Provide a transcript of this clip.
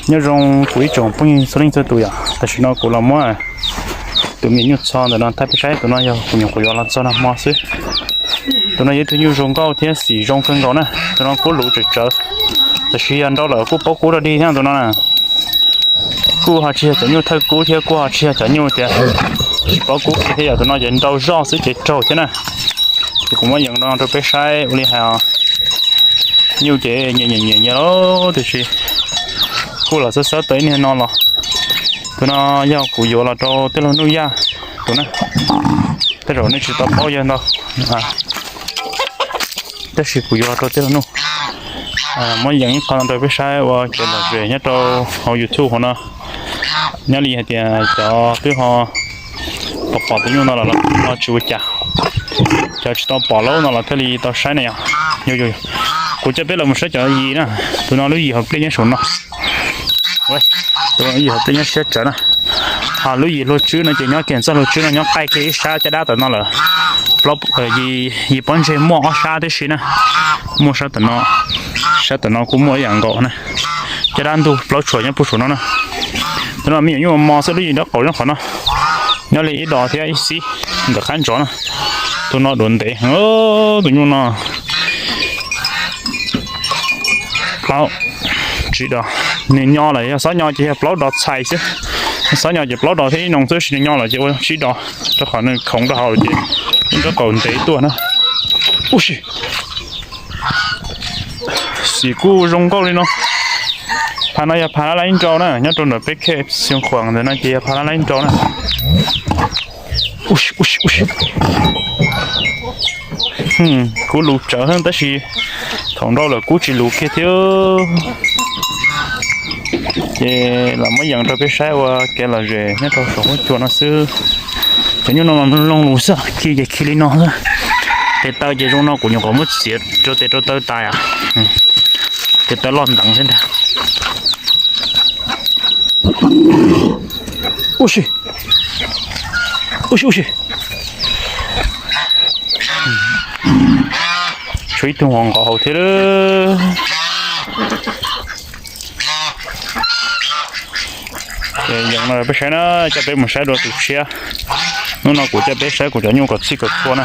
Nyob zoo kuv ib tsoom phooj ywg txhua leej txhua tus yom, tam sim no kuv los muab tus me nyuam nyuj txho ntawm no thaij peb saib. Tus no yog kuv nyuam qhuav yuav los txog no hmo xwb. Tus no yog ib tug nyuj zoo nkauj thiab xim zoo kawg nkaus na. Tus no kub luv tsawv tsawv, tab sis yog nrau lawm kuj paub kub rau dig thiab tus no na. Kuj ho tsis yog cov nyuj thawj kub thiab kuj ho tsis yog cov nyuj tias tsis paub kub kiag thiab yom. Tus no ces nrau zoj xwb ces raug thiab na. Ces kuv muab yees no rau peb saib ua li hais os. Nyuj ces nyiam nyiam nyiam nyiam lawm tiam sis kuj los xawb xawb tau ib niag no los. Tus no yog kuv yuav los rau tij laug Nuj Yaj tus na. Tej zaum nej tsis tau paub yawg ntau, tab sis kuv yuav los rau tij laug Nuj. Muab yees ib qho no rau peb saib ua kev lom zem nyob rau hauv YouTube hauv no. Nyob li hais tias cov twb ho pom pom tus nyuj no los los tsis ua cas, cov tsis tau pom lub no los thiaj li tau saib na yom. Kuv coj peb los mus saib cov yim na. Tus no lub yim hauv pliaj nyob saum no. Tus no lub yim hauv pliaj nyob siab tsawv na. Ho lub yim hlua tswb no ces nyob kiag txoj hlua tswb no nyob qaij kiag ib sab caj dab tom no lawm. Yim pob ntseg muaj ob sab tib si na. Muaj sab tom no, sab tom no kuj muaj ib yam nkaus na. Caj dab ntug plaub tshuam nyob puag saum no na. Tus no me nyuam nyuj mos xwb, lub yim nraub qaum nyob qhov no. Nyob li ib dos thiab ib xib ntawm qab ntsov na. Tus no duav ntev, tus nyuj no plaub, tsis dos. Nws nyo lawm, yog xob nyo ces yog plaub dos txhais xwb. Xob nyo ces plaub dos thiab ib noo xwb, sis nws nyo lawm ces ua tsib dos, rau qhov nws khoov rau hauv ces nraub qaum ntev tuaj na. Ub si, xim kuj zoo nkauj li no. Phav no yog phav lab laib nrau na, nyob rau ntawm peb khej Xyooj Khuam ntawm no ces yog phav lab laib nrau na. Kub luv tsawv heev tab sis thaum nrau lawm kub tsis luv kiag thiab. Ces los muab yees rau peb saib ua kev lom zem nyob rau saum huab cua no xwb. Cov nyuj no mas loog lus xwb, khi ces khi li no xwb. Tes taw ces zoo no kuv nyuam qhuav muab txiav rau tes rau taw tas. Tes taw loj nteev thiab ntag. Ub si, ub si, ub si. Tshuav ib tug nqos hauv thiab. Ces yees no peb saib na, coj peb mus saib dua tus tshiab. Hnub no kuv coj peb saib kuv cov nyuj kom txhij kom txhua na.